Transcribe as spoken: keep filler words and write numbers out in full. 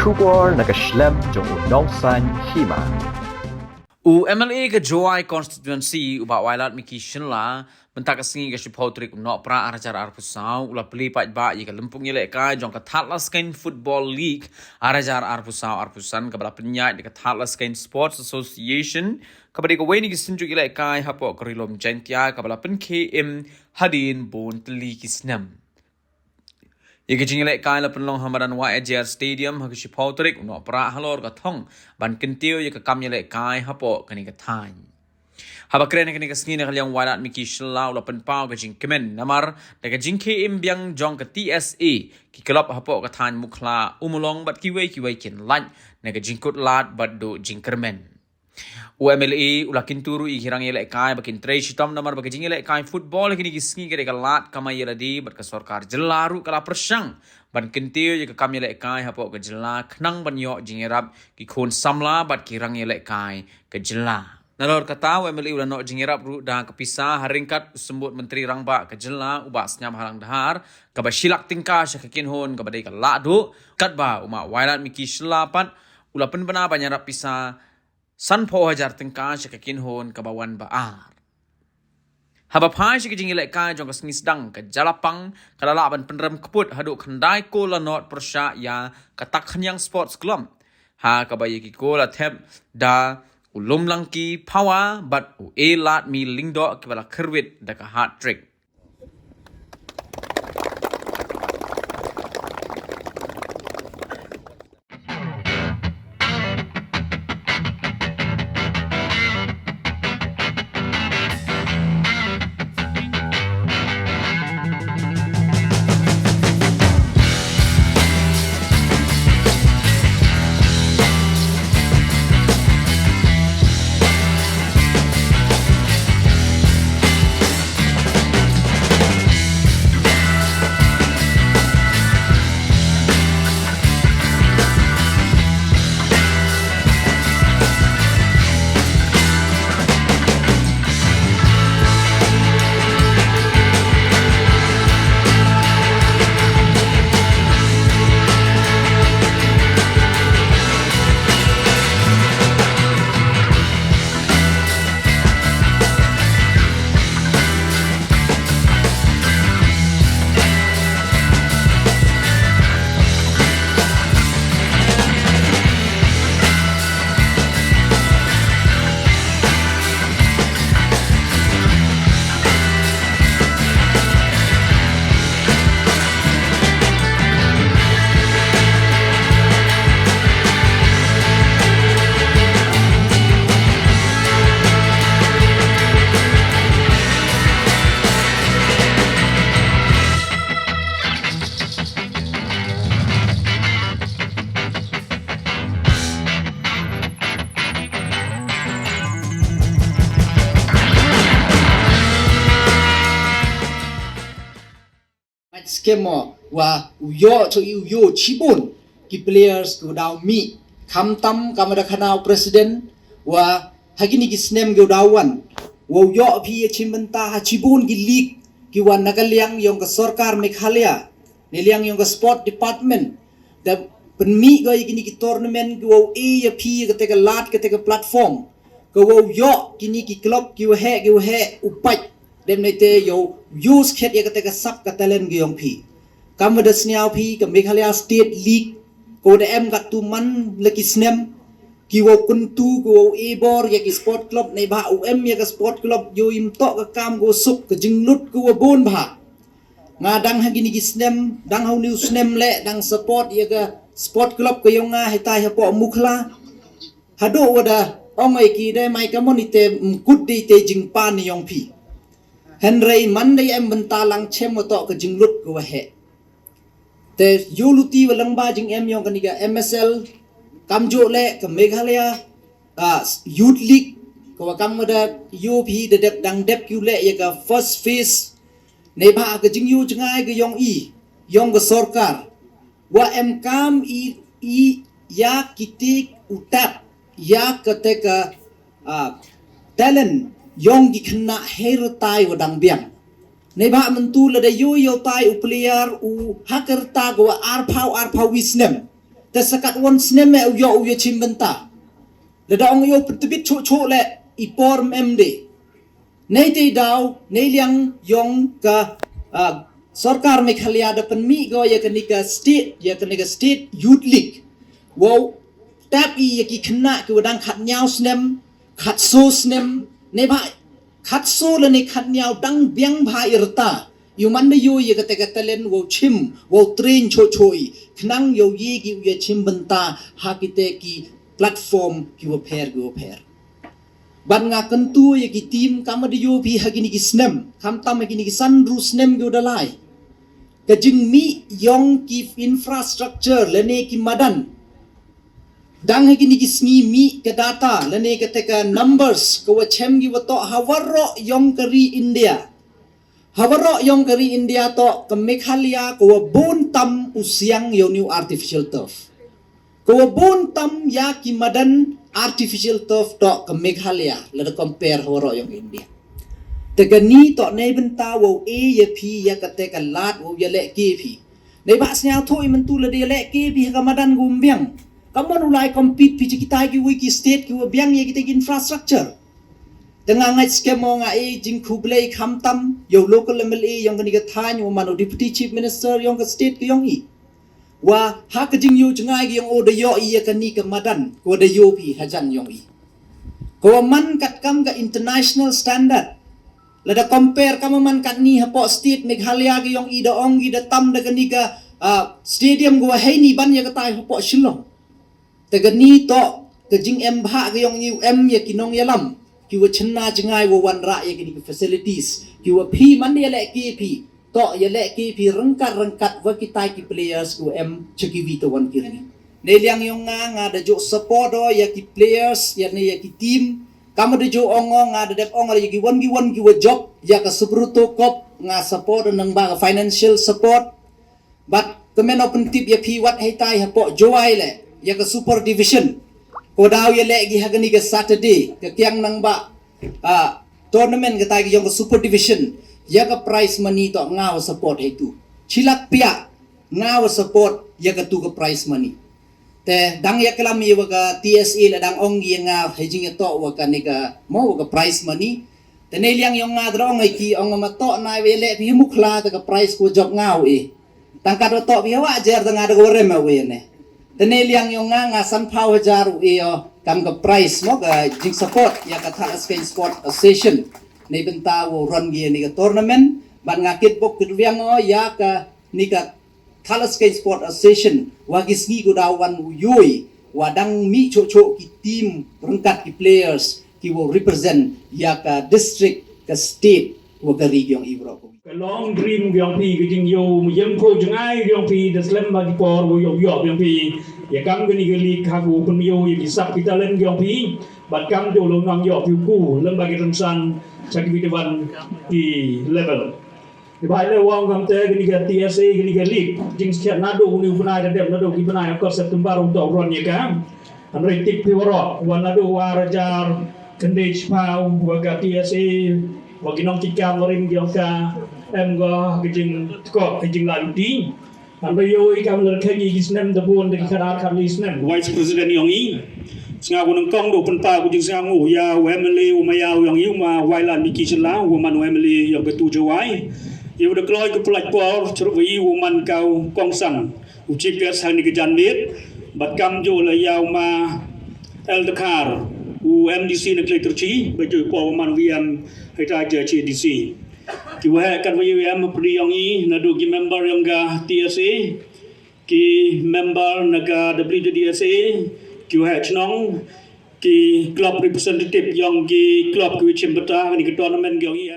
Khubor na ka shlem jong u Nongsaiñ Hima. U M L A ka Jowai Constituency u Bah Wailadmiki Shylla, mynta ka sngi ka shiphew tarik u Nohprah ar hajar arphew saw, u la plie paidbah ïa ka lympung ïalehkai jong ka Thadlaskein Football League ar hajar arphew saw arphew san, kaba la pynïaid da ka Thadlaskein Sports Association, kaba dei kawei na ki synjuk ïalehkai hapoh ka Ri Lum Jaiñtia, kaba la pynkhie im hadien bun tylli ki snem. Ïa ka jingïalehkai la pynlong ha madan Y A J R Stadium ha ka shiphew tarik u Nohprah halor ka thong ban kyntiew ïa ka kam ïalehkai hapoh kane ka thaiñ. Haba kren ha kane ka sngi na ka liang u Wailadmiki Shylla u la pynpaw ka jingkmen namar da ka jingkhie im biang jong ka T S A, ki club hapoh ka thaiñ Mukhla, Ummulong bad kiwei kiwei kin lait na ka jingkut lad bad duh jingkyrmen. U M L A u la kyntu ruh ïa ki rangïalehkai ba kin trei shitom namar ba ka jingïalehkai football ha kine ki sngi ka dei ka lad kamai ïalade bad ka sorkar jylla ruh ka la pyrshang ban kyntiew ïa ka kam ïalehkai hapoh ka jylla khnang ban ïoh jingïarap ki khun samla bad ki rangïalehkai ka jylla. Nalor kata u M L A u la noh jingïarap ruh da ka pisa ha ryngkat u Symbud Myntri Rangbah ka jylla u Bah Sniawbhalang Dhar kaba shi lak tyngka sha ka kynhun kaba dei ka lahduh, katba u Bah Wailadmiki Shylla pat u la pynbna ban ïarap pisa sanphew hajar tyngka sha ka kynhun kaba wan ba ar. Haba phai sha ka jingïalehkai jong ka sngi sdang, ka Jalapang ka la lah ban pynrem kput haduh khyndai kol la not pyrshah ïa ka Takkhynñiang Sports Club, ha kaba ïa ki kol la thep da u Lumlangki Phawa bad u Eladmi Lyngdoh kiba la khyrwit da ka hat-trick. Mat skhem mo wa u ïoh to u ïoh shibun ki players ki u daw mih, khamtam ka mada khana u president wa ha kine ki snem ki u daw wan, wa u ïoh phi ïa shim bynta ha shibun ki league ki wan na ka liang ïong ka sorkar Meghalaya, na liang ïong ka sport department, da pynmih ko ïa kine ki tournament ki wa u e ïa phi ïa kata ka lad kata ka platform ka wa u ïoh kine ki club ki wa heh ki wa heh u pait. Dem ne te ïa u use khet ïa kata ka sap ka talent ki ïong phi. Kam wa da sniaw phi ka Meghalaya State League ka wa da em katto man la ki snem, ki wa u kyntu ki wa u e bor ïa ki sport club ne ba u em ïa ka sport club ïoh im toh ka kam ka wa suk ka jinglut ka wa bun bha. Nga dang ha kine ki snem, dang ha une u snem leh, dang support ïa ka sport club ka ïong nga hitai hapoh Mukhla. Haduh wa da ong ïa ki dei mai ka mon ite mkut dei te jingpan ïong phi. Hynrei man dei em bynta lang chem wa toh ka jinglut ka wa heh. Te ïoh luti wa lang ba jingem ïong kane ka M S L, kamjuh leh ka Meghalaya, ah, Youth League, ka wa kam wa da ïoh phi da dep dang dep ki u leh ïa ka first phase. Ne ba ka jingïoh jngai ka ïong i, ïong ka sorkar. Wa em kam i, i ïa kiti u tap, ïa kata ka, ah, talent ïong ki khynnah hei rta wa dang biang. Ne ba mynta lada ïoh ïoh tai u player u ha ka rta ka wa arphew, arphew wi snem. Te sa katwon snem eh u ïoh u ïa chim bynta. Lada ong ïoh pyntbit chuh chuh leh i por mem de. Nei te daw, nei liang yong ka, ah, sorkar Meghalaya da pynmih go ïa kane ka state, ïa kane ka state youth league. Wow, tap i ïa ki khynnah ki wa dang khat nyaw snem, khat so snem, ne ba khat so lane khat nyaw dang biang bha i rta. Ïa man da ïoh ïa kata ka talent wow chim, wow train chuh chuh i. Khnang ïoh ïa ki u ïa chim bynta ha kite ki platform ki wa pher ki wa pher. Bad nga kyntu ïa ki team kam da ïoh phi ha kine ki snem, khamtam ha kine ki san ru snem ki wa da lai. Ka jingmih yong ki infrastructure lane ki madan. Dang ha kine ki sngi mih ka data lane kata ka numbers ka wa chem ki wa toh ha waroh yong ka ri India. Ha waroh yong ka ri India toh ka Meghalaya ka wa bun tam u siang ïa u new artificial turf. Ka wa bun tam ïa ki madan artificial turf toh ka Meghalaya lada compare ha waroh yong India. Te kani toh nei bynta wow e ïa phi ïa kata ka lad wow ïa leh ke phi. Nei ba sngewthuh i mynta lada ïa leh ke phi ha ka madan ka um biang. Ka mon u lai compete phi cha kitai ki wi ki state ki wa biang ïa kita ki infrastructure. Te nga ngeit skhem mo nga e jingkhublei khamtam ïa u local M L A yong kani ka thaiñ wa man u Deputy Chief Minister yong ka state ka yong i. Wa ha ka jingïoh jngai ka yong o da ïoh i ïa kani ka madan ka wa da ïoh phi hajan yong i. Ka wa man kat kam ka international standard. Lada compare kam wa man kat ni hapoh state Meghalaya ka yong i da ong i da tam da kani ka, ah, stadium ka wa hei ni ban ïa katai hapoh Shillong. Te kani toh ka jingem bha ka yong i u em ïa ki nongïalam ki wa chynna jngai wa wanrah ïa kini ki facilities ki wa phi man ïa leh ki phi toh ïa leh ki phi ryngkat ryngkat wa kitai ki players ki wa em cha ki wi te wan ki ri. Ne liang yong nga nga da ju support o ïa ki players ïa ne ïa ki team. Kam da ju ong o nga da dep ong ïa ki wan ki wan ki wa jop ïa ka Subroto Cup nga support nang ba ka financial support. Bad ka men o pyntip ïa phi wat hei tai hapoh Jowai le ïa ka Super Division. Ko daw ïa leh gi ha kani ka Saturday ka kiang nang ba, ah, tournament ka tai ki yong ka Super Division ïa ka prize money toh nga wa support hei tu. Chilak pia nga wa support ïa ka tu ka prize money. Te dang ïa klam ïa wa ka T S A le dang ong ïa nga hei jing ïa toh wa ka ni ka mo wa ka prize money. Te ne liang yong nga drong ai ki ong ma toh nai wa ïa leh phi mukla te ka prize ko jop nga u e. Tang ka do toh phi wa jer te nga da ko rem u e ne. Te ne liang yong nga nga san phaw hajar u e o kam ka prize mo ka jing support ïa ka Thadlaskeiñ Sport Association. Ne bynta wa run gi ni ka tournament ban nga kit bok kit wiang o ïa ka ni ka Thadlaskeiñ Sport Association wa ki sngi ko daw wan u yoi wa dang mi cho cho ki team ryngkat ki players ki wa represent ïa ka district ka state wa ka ri yong i bro. Ka long dream yong phi ka jing yo mu yem ko jngai yong phi da slem ba ki por wo yo yo yong phi ïa kam ka ni ka league ha ko pun yo ïa ki sap ki talent yong phi bad kam jo lo nang yo phi ku lem ba ki rynsan sa ki bi dewan ki level. Ibai le wang kam te kini ka T S A kini ka league jing siat nadu ni u bnai da dem nadu ki bnai ko September untuk ron ïa ka. Anrei tip pi waro wa nadu wa rajar kendej pau wa ka T S A wa ki nong tikam warim ki ong ka em go ki jing ko ki jing la di. Anrei yo i kam ler kagi ki snem da bun da ki kadar kali snem. Vice President yong i. Snga ku nengkong do pynpa ku jing snga ngu ya u M L A u maya u yong i u ma Wailan Miki Shylla u man u M L A yong ka tu Jowai. Ïa u da kloi ku pynlait por chrup wa i u man ka u kongsan u chief guest ha ni ka janmiet bad kam jo la ïa u ma El Dkhar u M D C na Khlei Tyrchi ba jo u por u man u V M ha ita ja chi D C. Ki wa heh kat wa i u em pdi yong i na du ki member yong ka T S A ki member na ka W T D S A ki wa heh chnong ki club representative yong ki club ki wa chim bata ni ka tournament yong i em.